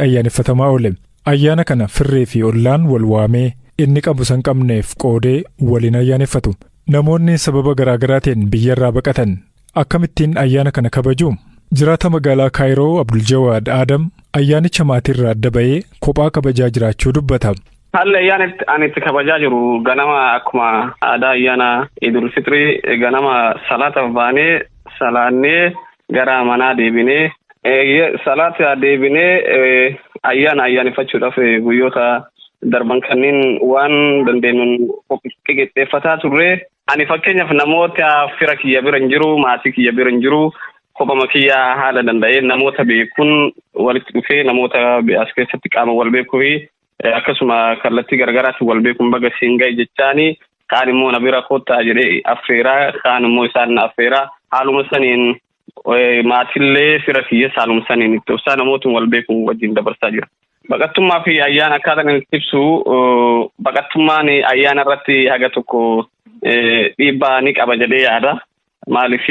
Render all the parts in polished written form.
Ayyaaneffatamaa oole. Ayyaana kana firree fi ollaan wal waamee inni qabu san qabneef qoodee waliin ayyaaneffatu. Namoonni sababa garaagaraatiin biyyarraa baqatan akkamittiin ayyaana kana kabaju? Jiraata magaalaa Kaayiroo Abdul Jawaad Adam ayyaanicha maatiirraa adda ba'ee kophaa kabajaa jiraachuu dubbata. Haalli ayyaana ani itti kabajaa jiru, ganama akkuma aadaa ayyaana Idul Fixrii ganama salaataaf baanee, salaannee, gara manaa deebinee, salaata deebinee, ayyaana ayyaaneffachuudhaaf guyyoota darban kanneen waan dandeenyuun qixxeeffataa turre. Ani fakkeenyaaf namoota fira kiyya bira hin jiru, maatii kiyya bira hin jiru, kophama kiyya haala danda'ee namoota beekuun walitti dhufee, namoota as keessatti qaama wal beekuu fi akkasuma kallattii garaagaraatiin wal beekuun baga siin gahe jechaani, kaan immoo na bira kottaa jedhee affeeraa, kaan immoo isaan na affeeraa, haaluma saniin maatillee fira kiyya haaluma saniin itti obsaa namootni wal beekuun wajjin dabarsaa jira. Baqattummaa fi ayyaana akkaataan inni ibsu, baqattummaan ayyaana irratti haga tokko dhiibbaa ni qaba jedhee yaada. Maaliif,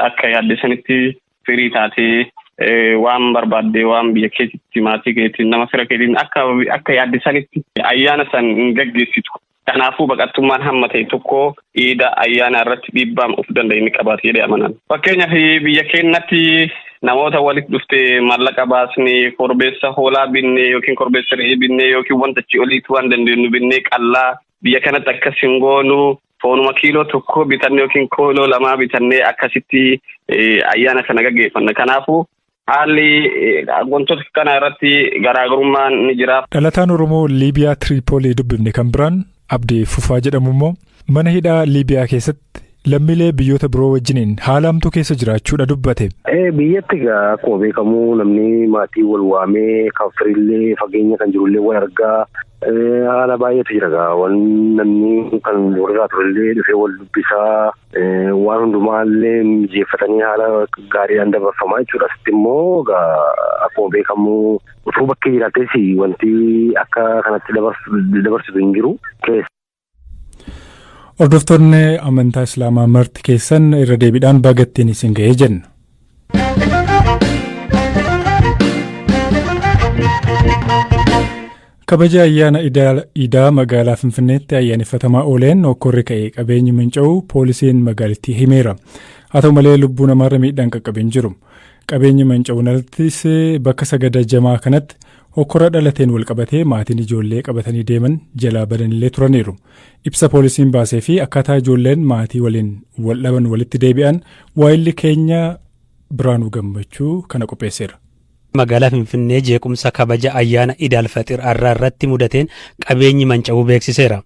akka yaadde sanitti firii taatee waan barbaadde, waan biyya keetitti maatii keetiin, nama fira keetiin akka yaadde sanitti ayyaana san hin gaggeessitu. Kanaafuu baqattummaan hamma ta'e tokko iida ayyaana irratti dhiibbaa of danda'e ni qabaata jedhee amanan. Fakkeenyaaf, biyya keenyatti namoota walitti dhufte maallaqa baasnee korbeessa hoolaa binnee yookiin korbeessa re'ee binnee yookiin wanta achi oliitu waan dandeenyu binnee qallaa, biyya kanatti akkas hin goonu. Foonuma kiiloo 1 bitannee yookiin kiiloo 2 bitannee akkasitti ayyaana kana gaggeeffanna. Kanaafuu haalli wantoota kana irratti garaagarummaan ni jira. Dhalataan Oromoo Liibiyaa Tiriipoolii dubbifne kan biraan Abdii Fufaa jedhamu immoo mana hidhaa Liibiyaa keessatti lammiilee biyyoota biroo wajjiniin haala hamtuu keessa jiraachuudha dubbate. Biyyatti egaa akkuma beekamu namni maatii wal waamee, kan firillee fageenya kan jirullee wal argaa, haala baay'eetu jira egaa. Waan namni kan walirraa turellee dhufee wal dubbisaa, waan hundumaallee mijeeffatanii haala gaariidhaan dabarfamaa jechuudha. Asitti immoo egaa akkuma beekamu utuu bakkee jiraattes wanti akka kanatti dabarsitu hin jiru. Hordoftoonni amantaa Islaamaa marti keessan irra deebiidhaan bagattiin isin ga'ee jenna. Kabaja ayyaana Idaa magaalaa Finfinneetti ayyaaneffatamaa ooleen hokkorri ka'ee qabeenyi manca'uu poolisiin magaalittii himeera. Haa ta'u malee, lubbuu namaarra miidhaan qaqqabee hin jiru. Qabeenyi manca'uun alattis bakka sagada jamaa kanatti hokkora dhalateen walqabatee maatiin ijoollee qabatanii deeman jalaa badanillee turaniiru. Ibsa poolisiin baasee fi akkaataa ijoolleen maatii waliin wal dhaban walitti deebi'an waayilli keenya Biraanuu Gammachuu kana qopheesseera. Magaalaa Finfinnee jeequmsa kabaja ayyaana Idaal Faxir har'aa irratti mudateen qabeenyi manca'uu beeksiseera.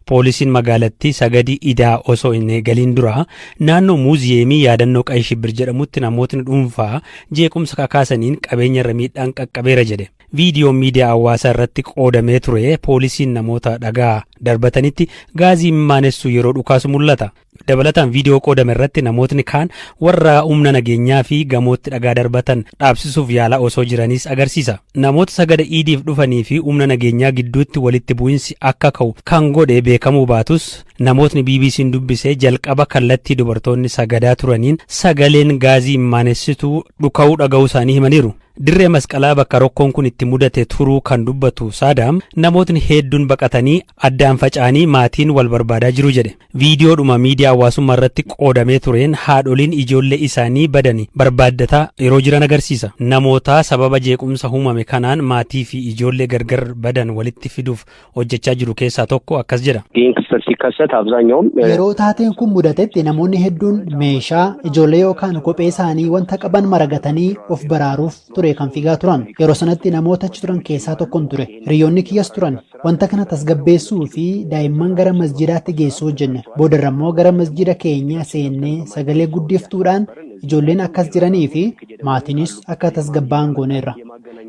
Poolisiin magaalattii sagadii idaa osoo hin eegaliin dura naannoo muuziyeemii yaadannoo Qayi Shibbir jedhamutti namootni dhuunfaa jeequmsa kakaasaniin qabeenya irra miidhaan qaqqabeera jedhe. Viidiyoon miidiyaa hawaasaa irratti qoodamee ture poolisiin namoota dhagaa darbatanitti gaazii imimaanessu yeroo dhukaasu mul'ata. Dabalataan viidiyoo qoodame irratti namootni kaan warra humna nageenyaa fi gamootti dhagaa darbatan dhaabsisuuf yaalaa osoo jiraniis agarsiisa. Namoota sagada iidiif dhufanii fi humna nageenyaa gidduutti walitti bu'insi akka ka'u kan godhe beekamuu baatus, namootni BBC'n dubbise jalqaba kallattii dubartoonni sagadaa turaniin sagaleen gaazii imimmaanessituu dhuka'uu dhaga'uu isaanii himaniiru. Dirree Masqalaa bakka rokkoon kun itti mudate turuu kan dubbatu Saadaam, namootni hedduun baqatanii addaan faca'anii maatiin wal barbaadaa jiru jedhe. Viidiyoodhuma miidiyaa hawaasummaa irratti qoodamee tureen haadholiin ijoollee isaanii badani barbaaddataa yeroo jiran agarsiisa. Namoota sababa jeequmsa uumame kanaan maatii fi ijoollee gargar badan walitti fiduuf hojjechaa jiru keessaa tokko akkas jedha. ይህን ክስተት ሲከሰት አብዛኛውም Yeroo taateen kun mudatetti namoonni hedduun meeshaa ijoollee yookaan kophee isaanii wanta qaban maragatanii of baraaruuf ture kan fiigaa turan. Yeroo sanatti namoota achi turan keessaa tokkon ture. Hiriyoonni kiyyas turan. Wanta kana tasgabbeessuu fi daa'imman gara masjidaatti geessuu hojjenne. Boodarra immoo gara masjida keenya seennee sagalee guddiftuudhaan ijoolleen akkas jiranii fi maatiinis akka tasgabbaa'an gooneerra.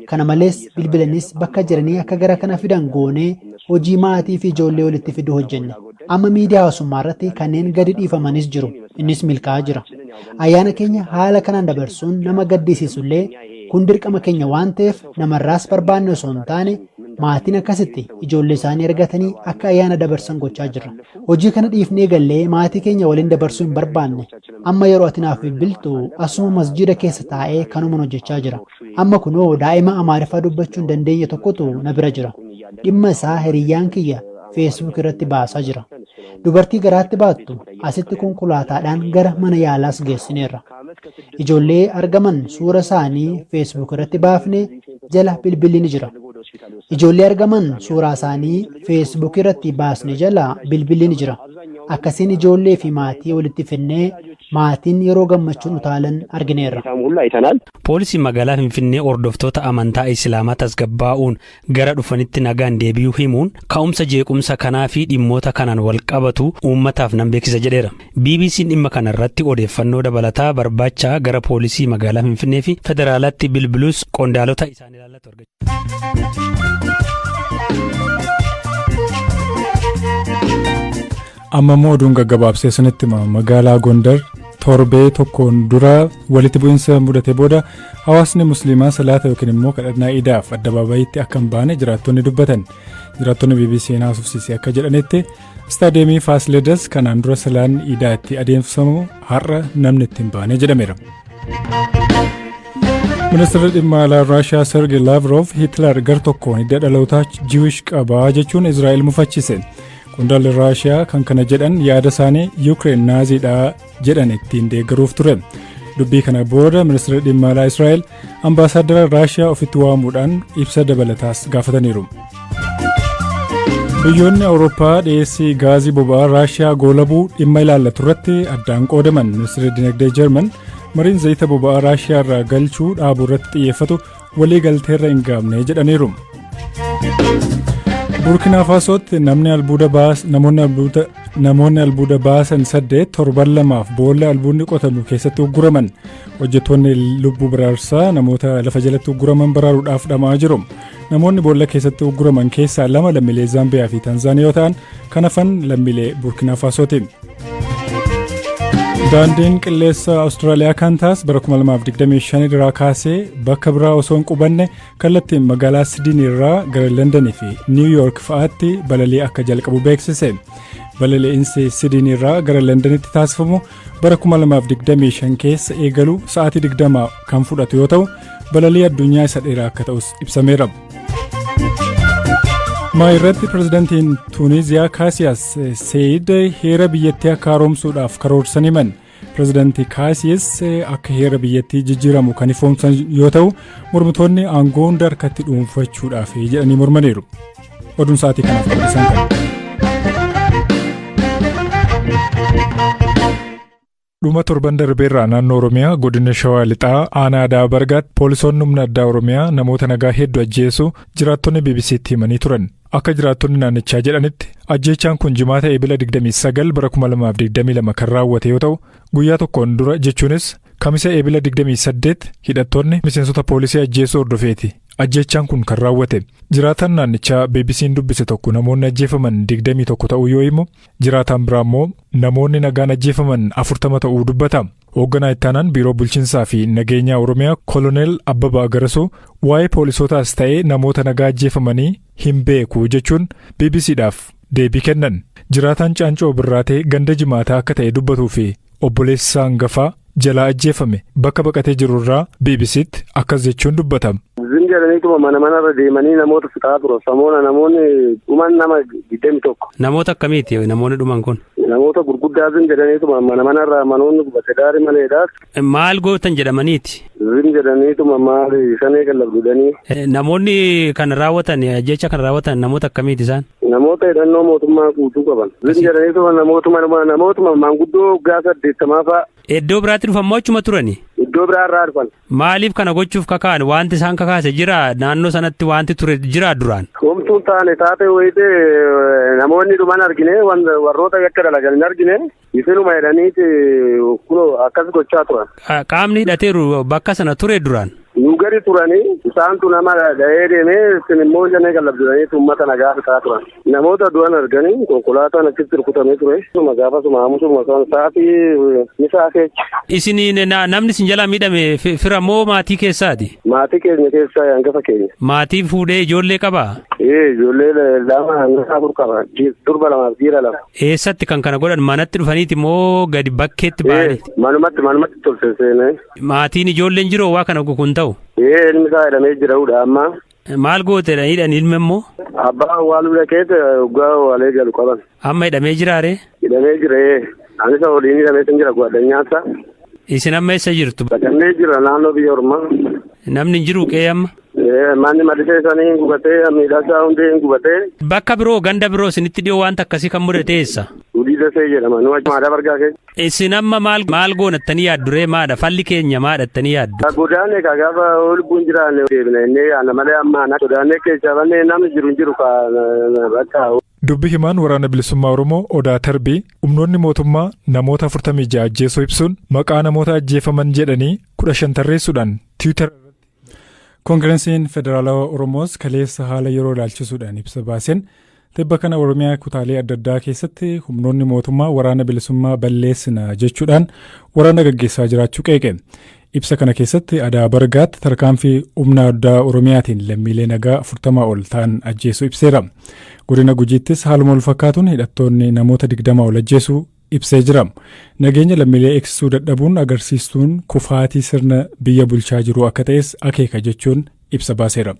Kana malees bilbilanis bakka jiranii akka gara kana fidan goonee hojii maatii fi ijoollee walitti fiduu hojjenne. Amma miidiyaa hawaasummaa irratti kanneen gadi dhiifamanis jiru. Innis milkaa'aa jira. Ayyaana keenya haala kanaan dabarsuun nama gaddisiisullee, kun dirqama keenya waan ta'eef namarraas barbaanne osoo hin taane Maatiin akkasitti ijoollee isaanii argatanii akka ayyaana dabarsan gochaa jirra. Hojii kana dhiifnee gallee maatii keenya waliin dabarsuu hin barbaanne. Amma yeroo ati naaf bilbiltu asuma masjiida keessa taa'ee kanuman hojjechaa jira. Amma kunoo daa'ima Amaariffaa dubbachuu hin dandeenye tokkotu na bira jira. Dhimma isaa hiriyyaan kiyya Facebook irratti baasaa jira. Dubartii garaatti baattu asitti konkolaataadhaan gara mana yaalaas geessineerra. Ijoollee argaman suura isaanii Facebook irratti baafnee jala bilbilli ni jira. Ijoollee argaman suuraa isaanii Facebook irratti baasne jala bilbilli ni jira. Akkasiin ijoollee fi maatii walitti finnee maatiin yeroo gammachuun utaalan argineerra. Poolisiin magaalaa Finfinnee hordoftoota amantaa Islaamaa tasgabbaa'uun gara dhufanitti nagaan deebi'uu himuun ka'umsa jeequmsa kanaa fi dhimmoota kanaan wal qabatu uummataaf nan beeksisa jedheera. BBC'n dhimma kana irratti odeeffannoo dabalataa barbaacha gara poolisii magaalaa Finfinnee fi federaalaatti bilbilus qondaalota isaan ilaallatu argachuu. Amma immoo oduun gaggabaabsee sanitti hima. Magaalaa Gondar torbee tokkoon dura walitti bu'iinsa mudate booda hawaasni Musliimaa salaata yookiin immoo kadhannaa iidaaf addabaabayiitti akka hin baane jiraattonni dubbatan. Jiraattonni BBC'n haasofsiise akka jedhanitti, istaadiyeemii Faasiledas kanaan dura salaan iidaa itti adeemsifamu har'a namni itti hin baane jedhameera. Ministeerri dhimma alaa Raashiyaa Sergey Lavrov Hitler gar tokkoon hidda dhalootaa Jiwish qabaa jechuun Israa'el mufachise. Qondaalli Raashiyaa kan kana jedhan yaada isaanii Yuukireen Naaziidha jedhan ittiin deeggaruuf ture. Dubbii kana booda ministeerri dhimma alaa Israa'el ambaasaaddara Raashiyaa ofitti waamuudhaan ibsa dabalataas gaafataniiru. Biyyoonni Awurooppaa dhiyeessii gaazii boba'aa Raashiyaa goolabuu dhimma ilaallatu irratti addaan qoodaman. Ministeerri dinagdee Jarman mariin zayita boba'aa Raashiyaa irraa galchuu dhaabuu irratti xiyyeeffatu walii galteerra hin gaamne jedhaniiru. Burkina Faasootti namni albuuda baas namoonni albuuda namoonni albuuda baasan 8 torban 2f boolla albuudni qotamu keessatti ugguraman. Hojjettoonni lubbuu baraarsaa namoota lafa jalatti ugguraman baraaruudhaaf dhama'aa jiru. Namoonni boolla keessatti ugguraman keessaa 2 lammiilee Zaambiyaa fi Tanzaaniyaa yoo ta'an, kan hafan lammiilee Burkina Faasooti. Daandiin qilleensa Awustiraaliyaa Kaantaas bara 2025 irraa kaasee bakka biraa osoo hin qubanne kallattiin magaalaa Sidinii irraa gara Londonii fi Niiw Yoork fa'aatti balalii akka jalqabu beeksise. Balali'insi Sidinii irraa gara Londonitti taasifamu bara 2025 keessa eegalu sa'aatii 20 kan fudhatu yoo ta'u, balalii addunyaa isa dheeraa akka ta'us ibsameera. Maa irratti pirezidantiin Tuuniziyaa Kaasiyaas Seeyid heera biyyattii akka haaromsuudhaaf karoorsan himan. Pirezidantii Kaasiyas akka heera biyyattii jijjiiramu kan ifoomsan yoo ta'u, mormitoonni aangoo hunda harkatti dhuunfachuudhaaf jedhanii mormaniiru. Oduun sa'aatii kanaaf qabatan kana. Dhuma torban darbeerraa naannoo Oromiyaa godina Shawaa Lixaa aanaa Ada'aa Bargaatti poolisoonni humna addaa Oromiyaa namoota nagaa hedduu ajjeesuu jiraattonni BBC'tti himanii turan. Akka jiraattonni naannichaa jedhanitti, ajjeechaan kun Jimaata Eebila 29 bara 2022 kan raawwate yoo ta'u, guyyaa tokkoon dura jechuunis Kamisa Eebila 28 hidhattoonni miseensota poolisii ajjeesuu hordofeeti ajjeechaan kun kan raawwate. Jiraataan naannichaa BBC'n dubbise tokko namoonni ajjeefaman 21 ta'uu yoo himu, jiraataan biraa immoo namoonni nagaan ajjeefaman 40 ta'uu dubbata. Hoogganaa ittaanaan Biiroo Bulchiinsaa fi Nageenyaa Oromiyaa Koloneel Abbabaa Garasuu waa'ee poolisootaas ta'ee namoota nagaa ajjeefamanii hin beeku jechuun BBCdhaaf deebii kennan. Jiraataan Caancoo Birraatee ganda Jimaataa akka ta'e dubbatuu fi obboleessi isaa hangafaa jalaa ajjeefame bakka baqatee jiru irraa BBCtti akkas jechuun dubbata. Zim jedhaniituma mana manarra deemanii namoota fixaa turan. Samoona namoonni dhuman nama 21. Namoota akkamiiti namoonni dhuman kun? Namoota gurguddaa zim jedhaniituma mana manarraa manoonni gubate gaarii maleedhaas. Maal gootan jedhamaniiti? Zim jedhaniituma maali shanee qallabdu jedhanii. Namoonni kan raawwatan, ajjeechaa kan raawwatan namoota akkamiiti isaan? Namoota hidhannoo mootummaa guutuu qaban. Zim jedhaniituma namootuma maanguddoo waggaa 80 fa'a. Iddoo biraatti dhufan moo achuma turani? Iddoo biraa irraa dhufan. Maaliif kana gochuuf kaka'an? Wanti isaan kakaase jira? Naannoo sanatti wanti ture jira duraan? Homtuun taane taatee wayitee namoonni dhuman argine, warroota yakka dalagan hin argine, isinuma jedhaniiti kunoo akkas gochaa turan. Qaamni hidhateeru bakka sana ture duraan? Nu gadi turanii isaantu nama dha'ee deemee isin immoo shanee qallabdanii uummata nagaa fixaa turan. Namoota du'an arganii konkolaataan achitti rukutamee ture. Gaafasuma hamusuma sa'aatii misaa keessa. Isin namni isin jalaa miidhame fira moo maatii keessaati? Maatii keenya keessaa hangafa keenya. Maatii fuudhee ijoollee qabaa? Ee, ijoollee lama, hangafa afur qaba. Durba lamaaf dhiira lama. Eessatti kan kana godhan? Manatti dhufaniiti moo gadi bakkeetti ba'aniiti? Manumatti tolche seenee. Maatiin ijoolleen jiru waa kana kun ta'u? Ee, ilmi isaa hidhamee jira amma. Maal gooteedha hidhan ilmi immoo? Abbaa awwaaluu dhaqeet waggaa awwaalee galu qaban. Amma hidhamee jiraare? Hidhamee jira. Anis waliin hidhamee sin jira gwaaddanyaasa. Isin amma eessa jirtu? Baqannee jira naannoo biyya Ormaa. Namni hin jiru qe'ee amma? Manni madisee sanii hin gubatee, miidhagaa hundi hin gubatee. Bakka biroo, ganda biroo isinitti dhiyoo wanta akkasii kan mudate eessa? Gudii Dasee jedhama. Nu maadaa bargaa keessa. Isin amma maal maal goonattanii yaadduree? Maadha falli keenya, maadhattanii yaaddu? Godaanne ka gaafa lubbuun jiraanne deebina inni yaadna malee amma godaannee keessaa bannee namni jiru hin jiru ka bakka. Dubbi himaan Waraana Bilisummaa Oromoo Odaa Tarbii humnoonni mootummaa namoota 46 ajjeesuu ibsuun maqaa namoota ajjeefaman jedhanii 15 tarreessuudhaan Tiwiitar. Koongireesiin Federaalawaa Oromoos kaleessa haala yeroo ilaalchisuudhaan ibsa baaseen, tibba kana Oromiyaa kutaalee adda addaa keessatti humnoonni mootummaa waraana bilisummaa balleessina jechuudhaan waraana gaggeessaa jiraachuu qeeqe. Ibsa kana keessatti Adaa Bargaatti tarkaanfii humna addaa Oromiyaatiin lammiilee nagaa 40 ol ta'an ajjeesuu ibseera. Godina Gujiittis haaluma wal fakkaatuun hidhattoonni namoota 20 ol ajjeesuu ibsee jira. Nageenya lammiilee eegsisuu dadhabuun agarsiistuun kufaatii sirna biyya bulchaa jiru akka ta'es akeeka jechuun ibsa baaseera.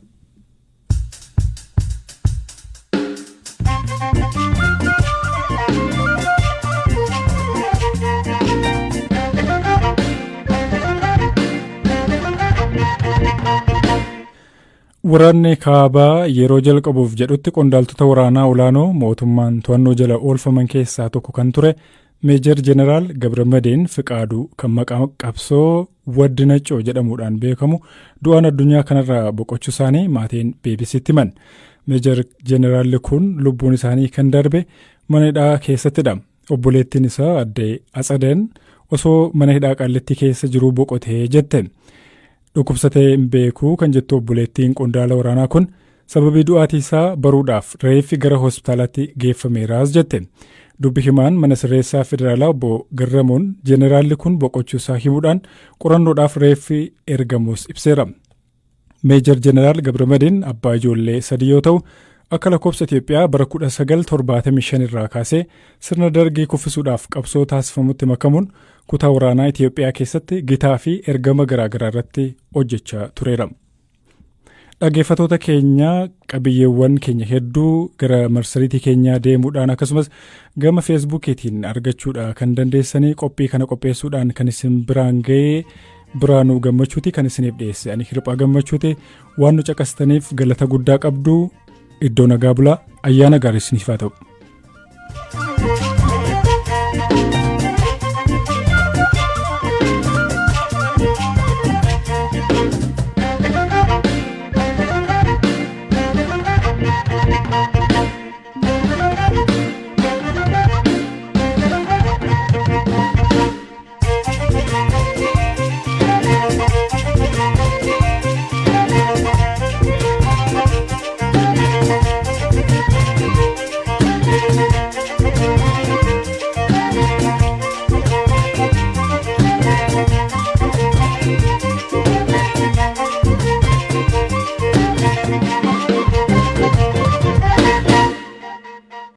Waraanni kaabaa yeroo jalqabuuf jedhutti qondaaltota waraanaa olaanoo mootummaan to'annoo jala oolfaman keessaa tokko kan ture Meejar Jeneraal Gabramadeen Fiqaaduu, kan maqaa qabsoo Waddi Naccoo jedhamuudhaan beekamu, du'aan addunyaa kanarraa boqochuu isaanii maatiin BBCtti himan. Meejar Jeneraalli kun lubbuun isaanii kan darbe mana hidhaa keessattidha. Obboleettiin isaa adde Atsadeen osoo mana hidhaa Qaallittii keessa jiruu boqotee jette. Dhukkubsatee hin beekuu kan jettu obboleettiin qondaala waraanaa kun, sababii du'aatii isaa baruudhaaf reeffi gara hospitaalaatti geeffameeraas jette. Dubbi himaan mana sirreessaa federaalaa obbo Garramuun jeneraalli kun boqochuu isaa himuudhaan qorannoodhaaf reeffi ergamuus ibseera. Meejar Jeneraal Gabramadiin abbaa ijoollee sadii yoo ta'u, akka lakkoofsa Itoophiyaa bara 1975 irraa kaasee sirna Dargii kuffisuudhaaf qabsoo taasifamutti makamuun kutaa waraanaa Itoophiyaa keessatti gitaa fi ergama garaagaraa irratti hojjechaa tureera. Dhaggeeffatoota keenya, qabiyyeewwan keenya hedduu gara marsariitii keenyaa deemuudhaan akkasumas gama Feesbuukiitiin argachuudha kan dandeessanii. Qophii kana qopheessuudhaan kan isin biraan ga'ee Biraanuu Gammachuuti, kan isiniif dhiyeesse ani Hirphaa Gammachuuti. Waan nu caqastaniif galata guddaa qabdu. Iddoo nagaa bulaa, ayyaana gaarii isiniif haa ta'u.